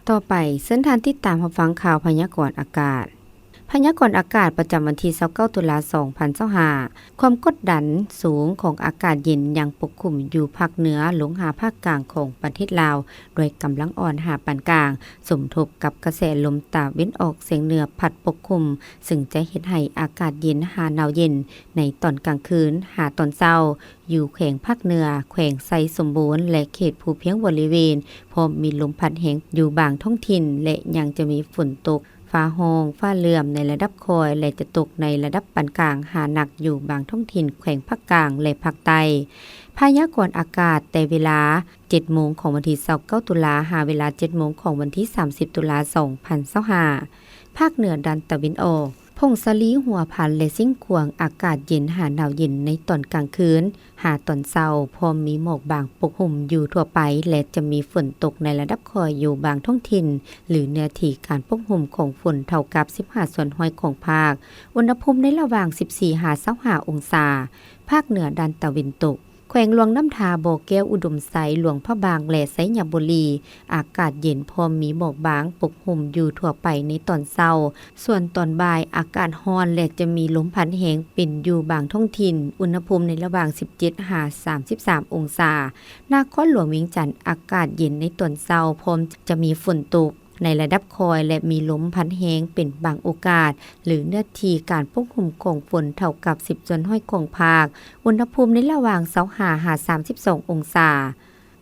ຕໍ່ໄປ, ເຊີນທ່ານຕິດຕາມຮັບຟັງຂ່າວພະຍາກອນອາກາດ. ພະຍາກອນອາກາດປະຈຳວັນທີຊາວເກົ້າ ຕຸລາ ສອງພັນຊາວຫ້າ. ຄວາມກົດດັນສູງຂອງອາກາດເຢັນຍັງປົກຄຸມຢູ່ພາກເໜືອລົງຫາພາກກາງຂອງປະເທດລາວ ດ້ວຍກຳລັງອ່ອນຫາປານກາງ, ສົມທົບກັບກະແສລົມຕາເວັນອອກສຽງເໜືອພັດປົກຄຸມ, ເຊິ່ງຈະເຮັດໃຫ້ອາກາດເຢັນຫາໜາວເຢັນໃນຕອນກາງຄືນຫາຕອນເຊົ້າ ຢູ່ແຂວງພາກເໜືອ, ແຂວງໄຊສົມບູນ ແລະ ເຂດພູພຽງບໍລິເວນ, ພ້ອມມີລົມພັດແຮງຢູ່ບາງທ້ອງຖິ່ນ ແລະ ຍັງຈະມີຝົນຕົກ ຟ້າຮ້ອງ, ຟ້າເຫຼື້ອມໃນລະດັບຄ່ອຍ ແລະ ຈະຕົກໃນລະດັບປານກາງຫາໜັກຢູ່ບາງທ້ອງຖິ່ນແຂວງພາກກາງ ແລະ ພາກໃຕ້. ພະຍາກອນອາກາດແຕ່ເວລາເຈັດໂມງຂອງວັນທີຊາວເກົ້າ ຕຸລາ ຫາເວລາເຈັດໂມງຂອງວັນທີສາມສິບ ຕຸລາ ສອງພັນຊາວຫ້າ. ພາກເໜືອດ້ານຕາເວັນອອກ, ຜົ້ງສາລີ, ຫົວພັນ ແລະ ຊຽງຂວາງ ອາກາດເຢັນຫາໜາວເຢັນໃນຕອນກາງຄືນ ຫາຕອນເຊົ້າ, ພ້ອມມີໝອກບາງປົກຫຸ້ມຢູ່ທົ່ວໄປ ແລະ ຈະມີຝົນຕົກໃນລະດັບຄ່ອຍຢູ່ບາງທ້ອງຖິ່ນ ຫຼື ເນື້ອທີ່ການປົກຫຸ້ມຂອງຝົນເທົ່າກັບສິບຫ້າສ່ວນຮ້ອຍຂອງພາກ. ອຸນຫະພູມໃນລະຫວ່າງສິບສີ່ຫາຊາວຫ້າອົງສາ. ພາກເໜືອດ້ານຕາເວັນຕົກ, ແຂວງຫຼວງນ້ຳທາ, ບໍ່ແກ້ວ, ອຸດົມໄຊ, ຫຼວງພະບາງ ແລະ ໄຊຍະບູລີ, ອາກາດເຢັນ ພ້ອມມີໝອກບາງປົກຫຸ້ມຢູ່ທົ່ວໄປໃນຕອນເຊົ້າ. ສ່ວນຕອນບ່າຍອາກາດຮ້ອນ ແລະ ຈະມີລົມພັດແຮງເປັນຢູ່ບາງທ້ອງຖິ່ນ, ອຸນຫະພູມໃນລະຫວ່າງສິບເຈັດຫາສາມສິບສາມອົງສາ. ນະຄອນຫຼວງວຽງຈັນ, ອາກາດເຢັນໃນຕອນເຊົ້າ, ພ້ອມຈະມີຝົນຕົກໃນລະດັບຄ່ອຍ ແລະ ມີລົມພັດແຮງເປັນບາງໂອກາດ ຫຼື ເນື້ອທີ່ການປົກຫຸ້ມຂອງຝົນເທົ່າກັບສິບສ່ວນຮ້ອຍຂອງພາກ. ອຸນຫະພູມໃນລະຫວ່າງຊາວຫ້າຫາສາມສິບສອງອົງສາ.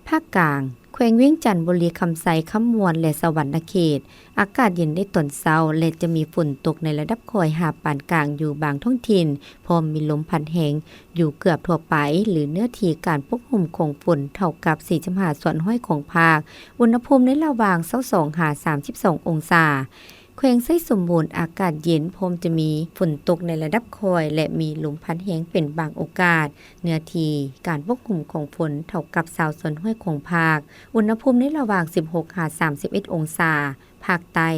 ພາກກາງ, ແຂວງວຽງຈັນ, ບໍລິຄຳໄຊ, ຄຳມ່ວນ ແລະ ສະຫວັນນະເຂດ, ອາກາດເຢັນໃນຕອນເຊົ້າ ແລະ ຈະມີຝົນຕົກໃນລະດັບຄ່ອຍຫາປານກາງຢູ່ບາງທ້ອງຖິ່ນ, ພ້ອມມີລົມພັດແຮງຢູ່ເກືອບທົ່ວໄປ ຫຼື ເນື້ອທີ່ການປົກຫຸ້ມຂອງຝົນເທົ່າກັບສີ່ສິບຫ້າສ່ວນຮ້ອຍຂອງພາກ. ອຸນຫະພູມໃນລະຫວ່າງຊາວສອງຫາສາມສິບສອງອົງສາ. ແຂວງໄຊສົມບູນ, ອາກາດເຢັນ, ພ້ອມຈະມີຝົນຕົກໃນລະດັບຄ່ອຍ ແລະ ມີລົມພັດແຮງເປັນບາງໂອກາດ. ເນື້ອທີ່ການປົກຄຸມຂອງຝົນເທົ່າກັບຊາວສ່ວນຮ້ອຍຂອງພາກ. ອຸນຫະພູມໃນລະຫວ່າງສິບຫົກຫາສາມສິບເອັດອົງສາ. ພາກໃຕ້,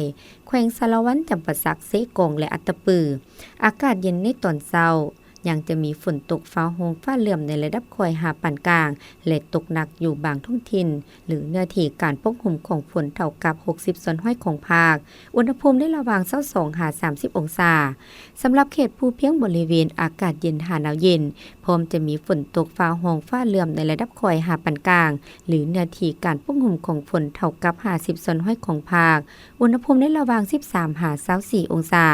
ແຂວງສາລະວັນ, ຈຳປາສັກ, ເຊກອງ ແລະ ອັດຕະປື, ອາກາດເຢັນໃນຕອນເຊົ້າ, ຍັງຈະມີຝົນຕົກ ຟ້າຮ້ອງ, ຟ້າເຫຼື້ອມໃນລະດັບຄ່ອຍຫາປານກາງ ແລະ ຕົກໜັກຢູ່ບາງທ້ອງຖິ່ນ ຫຼື ເນື້ອທີ່ການປົກຫຸ້ມຂອງຝົນເທົ່າກັບຫົກສິບສ່ວນຮ້ອຍຂອງພາກ. ອຸນຫະພູມໃນລະຫວ່າງຊາວສອງຫາສາມສິບອົງສາ. ສຳລັບເຂດພູພຽງບໍລິເວນ, ອາກາດເຢັນຫາໜາວເຢັນ, ພ້ອມຈະມີຝົນຕົກ, ຟ້າຮ້ອງ, ຟ້າເຫຼື້ອມໃນລະດັບຄ່ອຍຫາປານກາງ ຫຼື ເນື້ອທີ່ການປົກຫຸ້ມຂອງຝົນເທົ່າກັບຫ້າສິບສ່ວນຮ້ອຍຂອງພາກ. ອຸນຫະພູມໃນລະຫວ່າງສິບສາມຫາຊາວສີ່ອົງສາ.